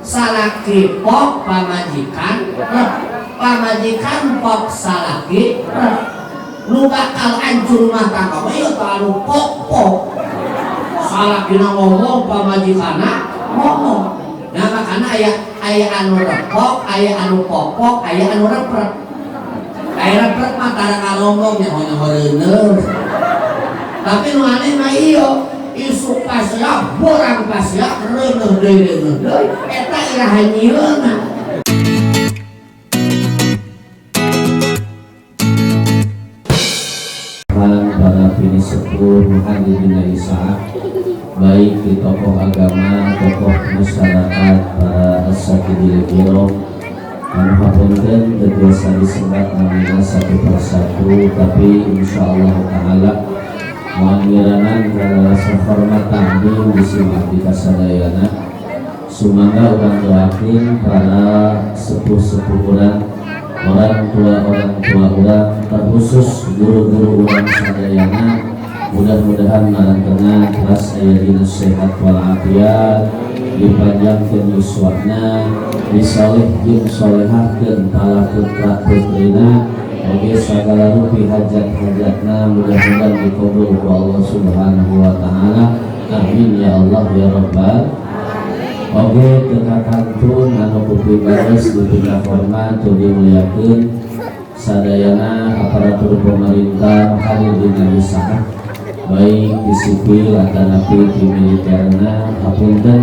Salaki pok pamajikan rep, pamajikan pok salaki rep. Nu bakal hancur rumah tangga mah ieu tah anu pok-pok. Salakina ngomong, pamajikanna ngomong. Nah, makana aya anu repok, aya anu popok, aya anu reprek. Aya reprek mah tara ngalongong nyaho-nyaho reuneuh. Tapi nu aneh mah ieu, isuk pasea, borang pasea, reuneuh deui reuneuh deui, eta iraha nyieunna. Para pini sepuh muhadirin isaah, baik di tokoh agama, tokoh masyarakat, para asatidil kiram, anu hapunten teu biasa disebat namina satu persatu, tapi insyaallah taala moal ngiranan kana rasa hormat ta'zim disimak di kasadayana. Sumangga urang doakeun para sepuh-sepuh urang, orang tua-orang tua urang, terkhusus guru-guru urang sadayana, mudah-mudahan marantena teras aya dina sehat walafiat, dipanjangkeun yuswana, disoleh jeung solehahkeun para putra putrina, oge sagala rupi hajat-hajatna mudah-mudahan dikabul ku Allah Subhanahu wa taala. Amin ya Allah ya rabbal. Oge teu kakantun anu kupibaros dipika hormat tur dimuliakeun sadayana aparatur pemerintah hadir dina isaah, baik di sipil atanapi di militerna. Hapunten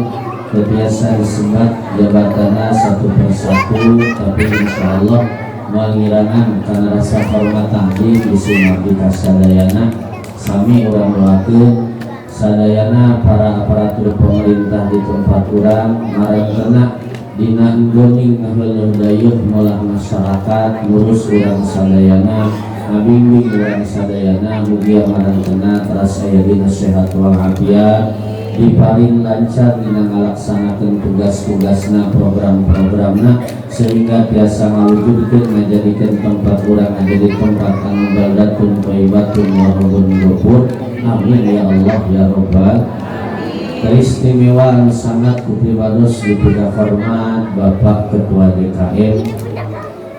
teu biasa disebat jabatanna satu persatu, tapi insyaallah moal ngirangan kana rasa hormat ta'zim disimak di kasadayana. Sami urang doakeun sadayana para aparatur pemerintah di tempat urang marantena dina enggoning ngaheuleuh dayeuh molah masyarakat, ngurus urang sadayana, ngabimbing urang sadayana, mugia marantena teras aya dina sehat walafiat, diparing lancar dina ngalaksanakeun tugas-tugasna, program-programna, sehingga tiasa ngawujudkeun ngajadikeun tempat urang ngajadi tempat anu baldatun thayyibatun wa rabbun ghafur. Amin ya Allah ya rabbal. Teristimewa anu sangat kupribados dipika hormat Bapak Ketua DKM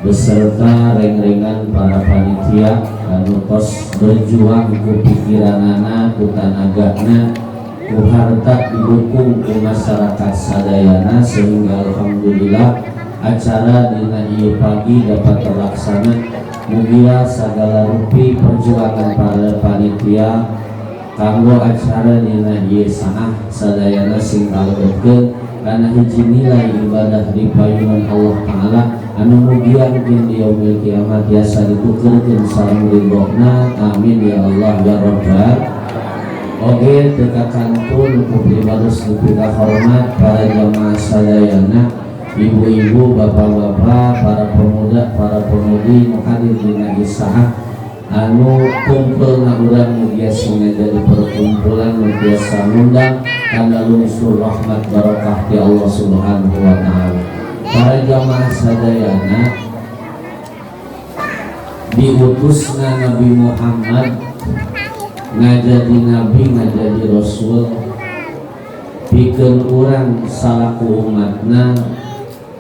beserta reng-rengan para panitia anu tos berjuang ku pikiranana, ku tanagana, ku harta, didukung ku masyarakat sadayana, sehingga alhamdulillah acara dina ieu pagi dapat terlaksana. Mugia sagala rupi perjuangan para panitia kanggo acara dina ieu saah sadayana sing kalebetkeun kana hiji nilai ibadah di payunan Allah Ta'ala anu mugia mungkin di yaumil kiamat biasa ditukerkeun sareng ridhona. Amin ya Allah ya rabbal. Oge teu kakantun ku pribados dipika hormat para jamaah sadayana, ibu-ibu, bapak-bapak, para pemuda, para pemudi nu hadir dina isaah anu kumpulna urang mugia sing ngajadi perkumpulan nu biasa ngundang kana lungsur rahmat barokah ti Allah Subhanahu wa taala. Para jamaah sadayana, diutusna Nabi Muhammad ngajadi nabi, ngajadi rasul pikeun urang salaku umatna,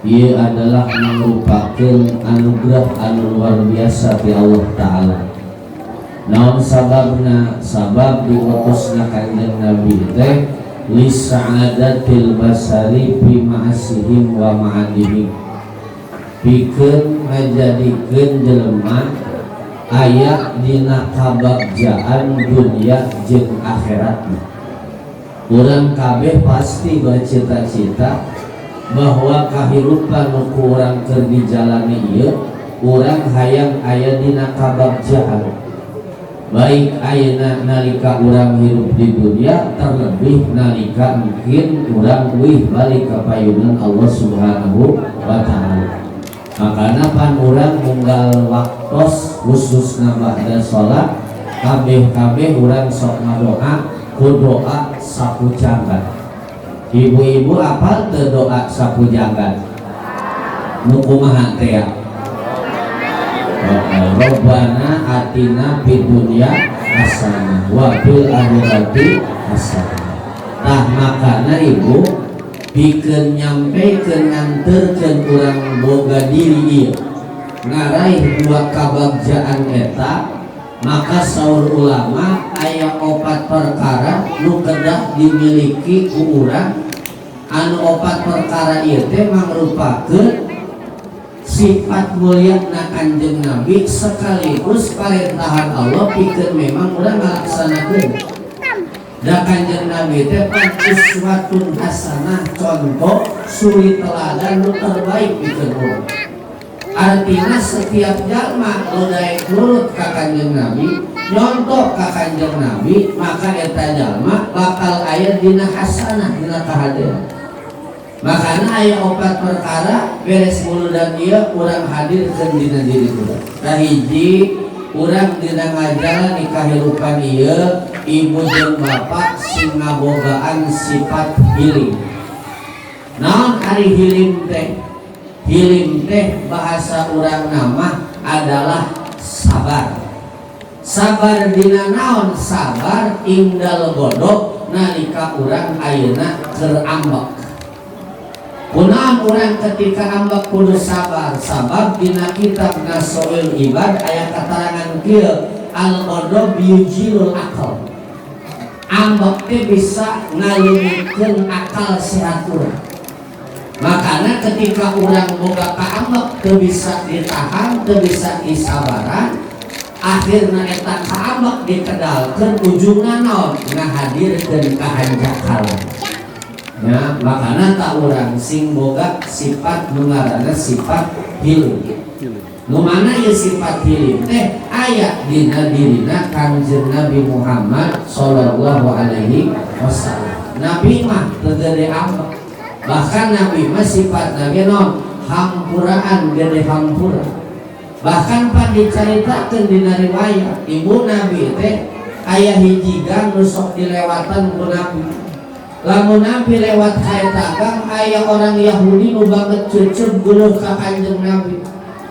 ieu adalah merupakan anugerah anu luar biasa ti Allah Ta'ala. Naon sababna? Sabab diutusna Kanjeng Nabi teh lisa'adatil basari fi ma'asihim wa ma'adihim, pikeun ngajadikeun jelema aya dina kabagjaan dunia jeung akhiratna. Urang kabeh pasti bercita-cita bahwa kahirupan nu ku urang keur dijalani ieu, urang hayang aya dina kabagjaan, baik ayeuna nalika urang hirup di dunia, terlebih nalika mungkin urang uih balik ka payunan Allah Subhanahu wa taala. Makana pan urang munggal waktos khususna ba'da salat kabeh-kabeh urang sok ngadoa ku doa sapu janggan. Ibu-ibu apal teu doa sapu janggan? Nu kumaha teh ya? Rabbana atina fid dunya hasanah wa fil akhirati hasanah. Tah makana ibu Pikeun nyampekeun, nganterkeun urang boga diri ieu ngaraih dua kabagjaan eta, maka saur ulama aya opat perkara nu kedah dimiliki ku urang, anu opat perkara ieu teh mangrupakeun sifat mulia na Kanjeng Nabi sekaligus parentahan Allah pikeun memang urang ngalaksanakeun. Da Kanjeng Nabi teh pan uswatun hasanah, contoh suri teladan nu terbaik pikeun urang. Artinya setiap jalma nu daek nurut ka Kanjeng Nabi, nyontoh ka Kanjeng Nabi, maka eta jalma bakal aya dina hasanah, dina kahadean. Makanya aya opat perkara beres muludan ieu urang hadirkeun dina diri urang. Kahiji, urang dina ngajalani kahirupan ieu, ibu jeung bapak sing ngabogaan sifat hilim. Naon ari hilim teh? Hilim teh bahasa urang nama adalah sabar. Sabar dina naon? Sabar indal ghadab, nalika urang ayeuna keur ambek. Kunaon urang ketika ambek kudu sabar? Sabab dina kitab Nashoihul Ibad aya keterangan kieu, al ghadab yuzilul akal. Ambek teh bisa ngaleungitkeun akal sehat urang. Makanya ketika urang boga kaambek teu bisa ditahan, teu bisa disabaran, akhirna eta kaambek dikedalkeun, ujungna naon? Ngahadirkeun kahanjakalan. Ya, makanya tah urang sing boga sifat nu ngaranna sifat hilim. Nu mana ieu sifat hilim teh aya dina dirina Kangjeng Nabi Muhammad sallallahu alaihi wasallam. Nabi mah teu gede ambek. Bahkan Nabi mah sifat Nabi naon? Hampuraan, gede hampura. Bahkan pan dicaritakeun dina riwayat, ibu Nabi teh aya hiji gang nu sok dilewatan ku Nabi. Lamun Nabi lewat ka eta gang, aya orang Yahudi nu banget cucub geuleuh ka Kanjeng Nabi.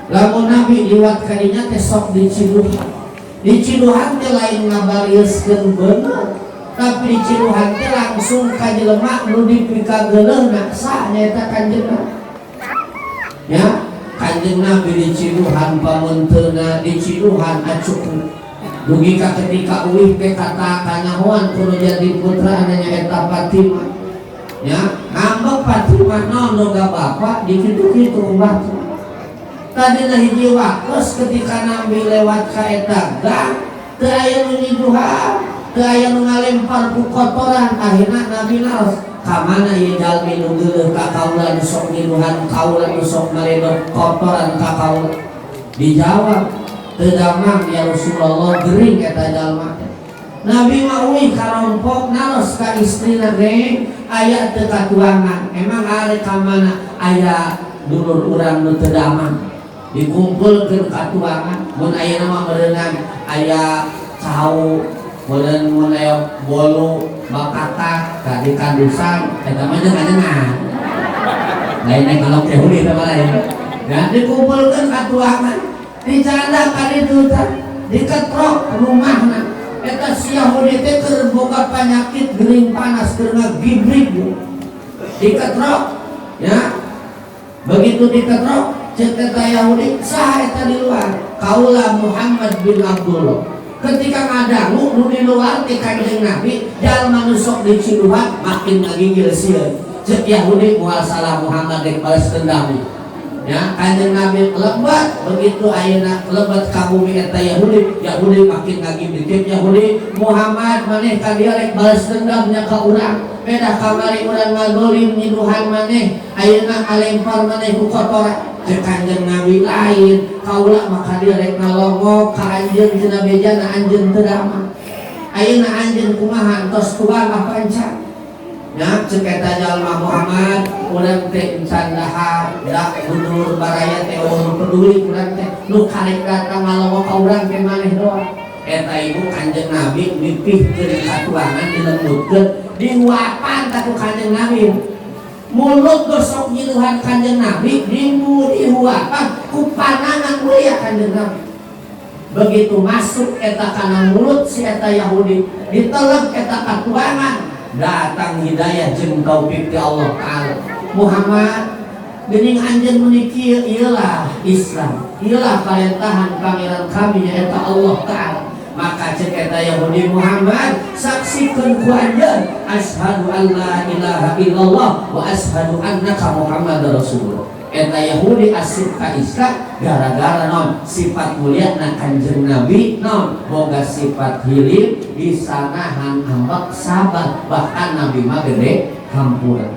Lamun Nabi liwat ka dinya teh sok diciduhan. Diciduhan teh lain ngabariuskeun beungeut, tapi diciduhan teh langsung ka jelema nu dipikageuleuhna sa nyaeta Kanjeng Nabi. Ya, Kanjeng Nabi diciduhan pamunteuna, diciduhan acukna. Dugi ka ketika uih teh kata kanyahoan kudu jadi putra nyaeta Fatimah. Ya, ngambek Fatimah, naon boga bapak dikitu-kitu batur. Tadina hiji waktos ketika Nabi lewat ka eta gang, teu aya nu nyiduhan, teu aya nu ngalempar ku kotoran, akhirna Nabi naros, ka mana ieu jalmi nu geuleuh ka kaula, nu sok nyiduhan kaula, nu sok ngaledok kotoran ka kaula? Dijawab, teu damang ya Rasulullah, gering eta jalma teh. Nabi mah uih karompok, naros ka istrina, "Neng, aya teu katuangan?" "Emang are ka mana?" "Aya dulur urang nu teu damang." Dikumpulkeun katuangan, mun ayeuna mah meureunan aya cau meureun, mun aya bolu bakatak ka di kandusan eta mah jenengan. Lain kalau Yahudi eta mah lain. Ya, dikumpulkeun katuangan, dicandak ka ditu tah, diketrok rumahna. Eta si Yahudi teh keur boga penyakit gering panas, keur ngagibrig. Diketrok, ya. Begitu diketrok, cek eta Yahudi, "Saha eta di luar?" "Kaula Muhammad bin Abdullah." Ketika ngadangu nu di luar ti Kanjeng Nabi, jalma nu sok diciduhan makin ngagigil sieun. Cek Yahudi, "Moal salah Muhammad dek balas dendam." Ya, Kanjeng Nabi lebat, begitu ayeuna lebat ka bumi eta Yahudi, Yahudi makin ngagibrig. Cek Yahudi, "Muhammad, maneh ka dieu rek balas dendamnya ka urang. Pedah kamari urang ngagolim nyiduhan maneh, ayeuna ngalempar maneh ku kotoran." Cek Kanjeng Nabi, "Lain, kaula mah ka dieu rek ngalongok ka anjeun, cenah bejana anjeun teu damang. Ayeuna anjeun kumaha, tos tuang apa encan?" Ya, cek eta jalma, "Muhammad, urang teh encan dahar, da dulur baraya teh euweuh nu peduli urang teh, nu karek datang ngalongok ka urang teh maneh doang." Eta ibu, Kanjeng Nabi mipihkeun katuangan, dilembutkeun, dihuapan ka ku Kanjeng Nabi. Mulut gosok nyiluhan Kanjeng Nabi dihuapan ku panangan mulia Kanjeng Nabi. Begitu masuk eta kana mulut si eta Yahudi, ditelep eta katuangan. Datang hidayah jeung taufik ti Allah Ta'ala. Muhammad, geuning anjeun meuni kieu, ieulah Islam, ieulah parentahan pangeran kami, nyaeta Allah Ta'ala. Maka cek eta Yahudi, "Muhammad, saksikeun ku anjeun, asyhadu an la ilaha illallah wa asyhadu annaka Muhammad Rasulullah." Eta Yahudi asup ka Islam gara-gara non sifat mulia na Kanjeng Nabi, non boga sifat hilim, bisa nahan ambek, sabar, bahkan Nabi mah gede hampura.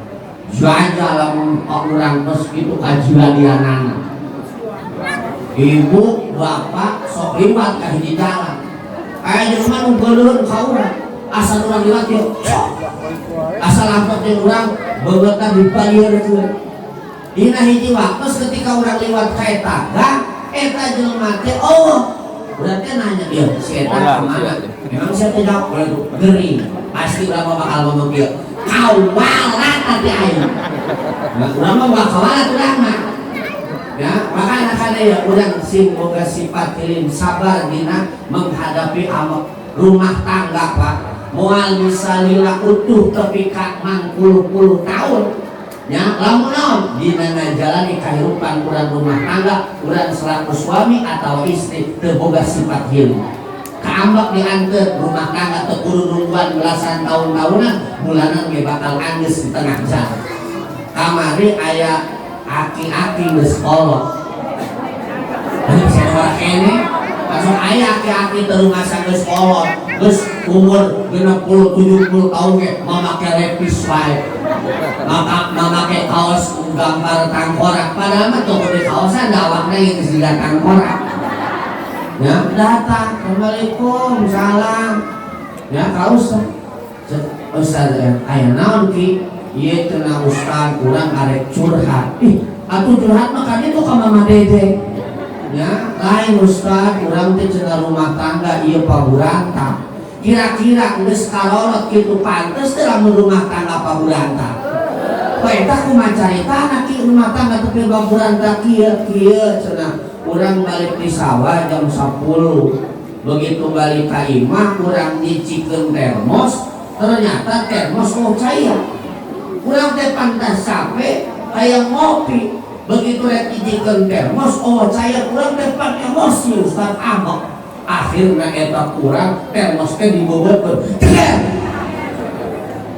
Jaja lamun urang tos kitu kajiladianana. Ibu bapak sok liwat ka hiji jalan, aya jelema nu geuleuheun ka urang, asal urang liwat yeuh sok asal lampat jeung urang, beungeutna dipalieurkeun. Dina hiji waktu ketika urang liwat ka eta gang, eta jelema teh, oh, berarti nanya dia, si eta kemana? Memang siapa jawab gering, pasti urang mah bakal ngomong kieu, kawalat tadi aing. Nah, urang mah bakal kawalat urang mah. Ya, makanya kana ya urang sing boga sifat hilim, sabar dina menghadapi ambek rumah tangga, Pak. Moal bisa lila utuh tepi ka mangpuluh-puluh tahun. Ya, lamun naon dina ngajalani kahirupan urang rumah tangga, urang selaku suami atau istri teu boga sifat hilim. Kaambek diantar rumah tangga teu kudu nungguan belasan tahun-tahunan, bulanan ge bakal anggeus di tengah jalan. Kamari aya aki-aki geus kolot. Ini bisa suara kene, langsung aya aki-aki teu rumasa geus kolot, geus umur 60 70 tahun ge mamake Levi's wae. Maka mamake kaos gambar tangkorak, padahal mah toko di kaosan da awakna geus jiga tangkorak. Ya, datang, "Assalamualaikum, salam." Ya, ka Ustaz. "Ustaz, ya, aya naon, Ki?" "Ieu cenah, Ustaz, urang arek curhat." "Ih, atuh curhat mah ka ditu ka Mama Dede." "Ya, lain, Ustaz, urang teh cenah rumah tangga ieu paburantak." Kira-kira geus karorot kitu pantes teh lamun rumah tangga paburantak? Wah, eta kumaha caritana, Ki, rumah tangga tepi paburantak kieu? "Kieu cenah, urang balik di sawah jam 10. Begitu balik ka imah, urang nyicikeun termos, ternyata termos mau cair. Urang teh pantas sampai hayang ngopi. Begitu rek nyicikeun termos, oh, cair. Urang teh pan emosi, Ustaz, ambek. Akhirna eta kurang termos teh dibeubeutkeun. Jeger.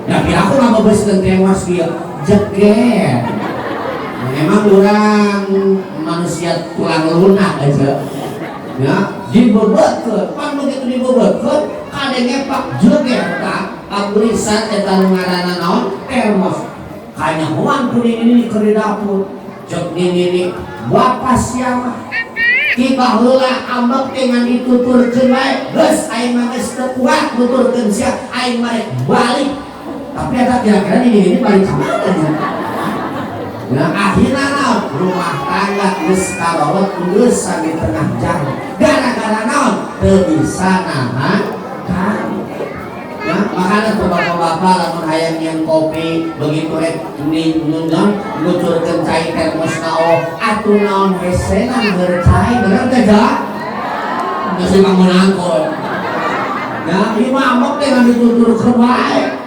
Ya, kira aku ngabeubeuskeun termos kieu. Jeger. Nah, memang urang manusia tulang lunak aja. Ya, dibeubeutkeun. Pan begitu dibeubeutkeun, kadenge pak jeger tah aburisan eta nu ngaranna naon termos. Kanyahoan ku nini keur di dapur. Cek nini, 'Bapak siapa? Tiba heula ambek dengan dituturkeun wae, geus aing mah geus teu kuat nuturkeun sia, aing mah rek balik.'" Tapi eta kira-kira nini ini balik ka mana nya? Nah, akhirnya naon, rumah tangga geus karorot, geus sampai tengah jalan gara-gara naon, teu bisa nahan kan. Ya, makanya tuh bapak-bapak lamun hayang yang kopi, begitu rek nunjon ngucurkeun cai termos na, oh, atuh naon hesena ngeur cai, bener teh ja? Geus dimangun-angkon. Ya, ieu mah ambek teh ngan dituturkeun wae.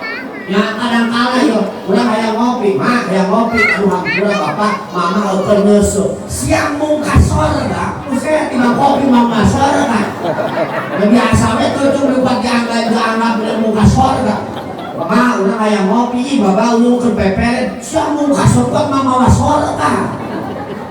Ya, kadang kala yo urang hayang ngopi, mah hayang ngopi, "Aduh, hampura bapak, mama eukeun neuseuh." Siang mung ka sorga, saya tiba kopi mama sorga. Ya, biasa we tuh lupa dianggap dianggap mung ka sorga. "Ma, urang hayang ngopi." "Ih, bapak ulungkeun peperet." "Siang mung ka sorga, mama wa sorga."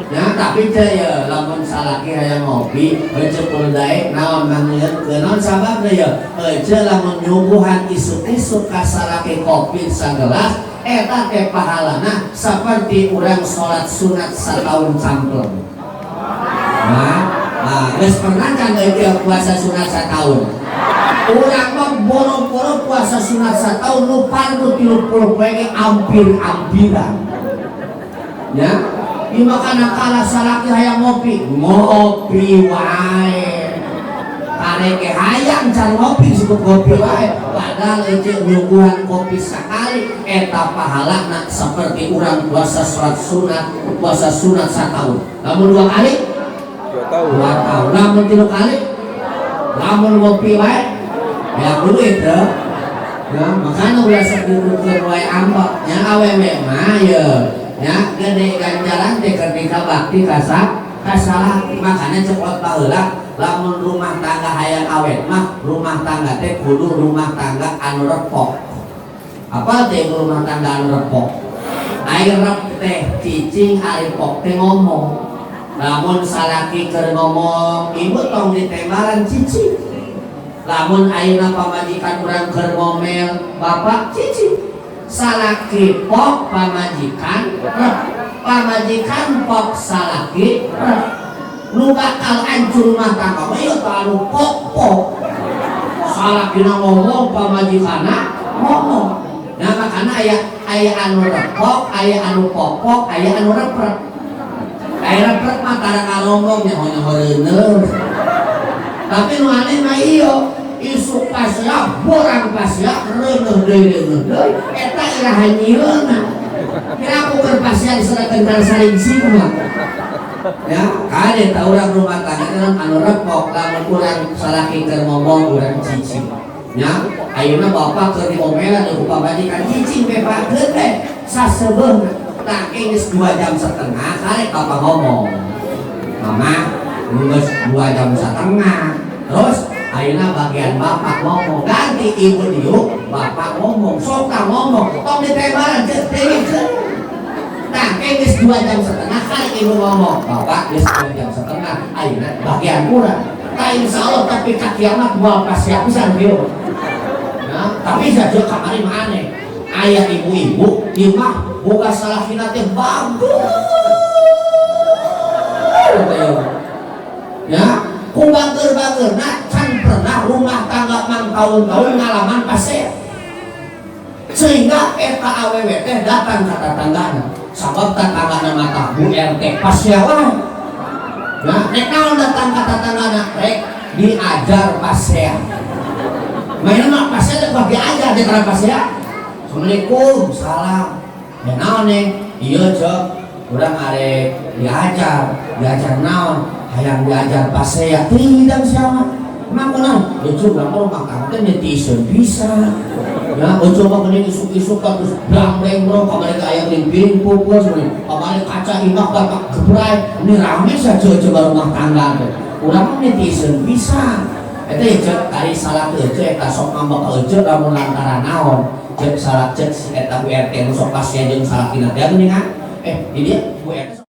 Ya, tapi teh ya lamun salaki hayang ngopi, heuceu kudu daek naon mangieun naon sababna ya. Heuceu lamun nyuguhan isuk-isuk ka salaki kopi sagelas, eta teh pahalana seperti urang salat sunat sataun campleng. Nah, nah, geus pernah kan euy puasa sunat sataun? Urang mah boro-boro puasa sunat sataun, nu fardu 30 poe ge ampir-ampiran. Ya, di makana kala salaki hayang ngopi, ngopi wae. Karek ge hayang can ngopi disebut ngopi wae. Padahal ece nyuguhan kopi sekali eta pahalana seperti urang puasa salat sunat, puasa sunat sataun. Lamun dua kali? 2 tahun. 2 tahun. Lamun tilu kali? Lamun ngopi wae ya duit teh. Ya, makanya ulah sok diurutkeun wae ambek nya. Awewe mah ye nya gede ganjaran teh ketika bakti ka salaki. Makanya cepot baheula, lamun rumah tangga hayang awet mah, rumah tangga teh kudu rumah tangga anu repok. Apa teh rumah tangga anu repok? Ari rep teh cicing, ari pok teh ngomong. Lamun salaki keur ngomong, ibu tong ditembalan, cicing. Lamun ayeuna pamajikan urang keur ngomel, bapak cicing. Salaki pok, pamajikan rep. Pamajikan pok, salaki rep. Nu bakal hancur rumah tangga mah ieu teh anu pok pok. Salakina ngomong, pamajikanna ngomong. Nah, makana aya aya anu repok, aya anu popok, aya anu reprek. Aya reprek mah tara ngalomong, nyaho nyaho reuneuh. Tapi nu aneh mah ieu, isuk pasea, borang pasea, reuneuh deui, reuneuh deui. Eta iraha nyieunna? Kira aku keur pasea diserahkeun kana saringsing mah. Ya, kade ta urang rumah tangga teh anu repok, lamun urang salaki keur ngomong, urang cicing. Ya, ayeuna bapak keur diomelan ku pamajikan, cicing we, Pak, teh sasebeuhna. Tah, geus 2,5 jam karek bapak ngomong. "Mama, geus 2,5 jam." Terus ayeuna bagian bapak ngomong, ganti ibu diuk, bapak ngomong, sok ngomong, tong ditembalan ceuk teuing. Nah, geus 2,5 jam karek ibu ngomong, "Bapak, geus 2,5 jam, ayeuna bagian urang." Tah, insya Allah tapi ka kiamat moal pasea pisan kieu. Nah, tapi saja kamari mah aneh. Aya ibu-ibu ieu mah boga salakina teh bagus. Ya, ku bager-bagerna can pernah rumah tangga mang tahun-tahun ngalaman pasea. Sehingga eta awewe teh datang ka tatanggana. Sabab tatanggana mata Bu RT pasea wae. Nah, rek naon datang ka tatanggana? Rek diajar pasea. Mainan mah pasea teh bagi ajar di terang pasea. "Assalamualaikum, salam. Ya naon nih?" "Iya cok, urang arek diajar." "Diajar naon?" "Hayang diajar pasea." "Tidak siapa? Emang kunaon?" "Ya cuk, urang mah rumah tangga teh netizen bisa. Ya, ojo mah geuning isuk-isuk kan terus blang bleng bro, kamari ka aya geuning piring pukul sebenarnya. Kamari kaca imah bapak gebrai. Ini rame saja coba rumah tangga teh. Urang mah netizen bisa." Eta ya cek kari salah teu cek eta sok ngambek ka ece lamun lantaran naon? Cek salah cek si eta Bu RT nu sok pasea jeung salakina teh geuning. Eh, di dia Bu RT.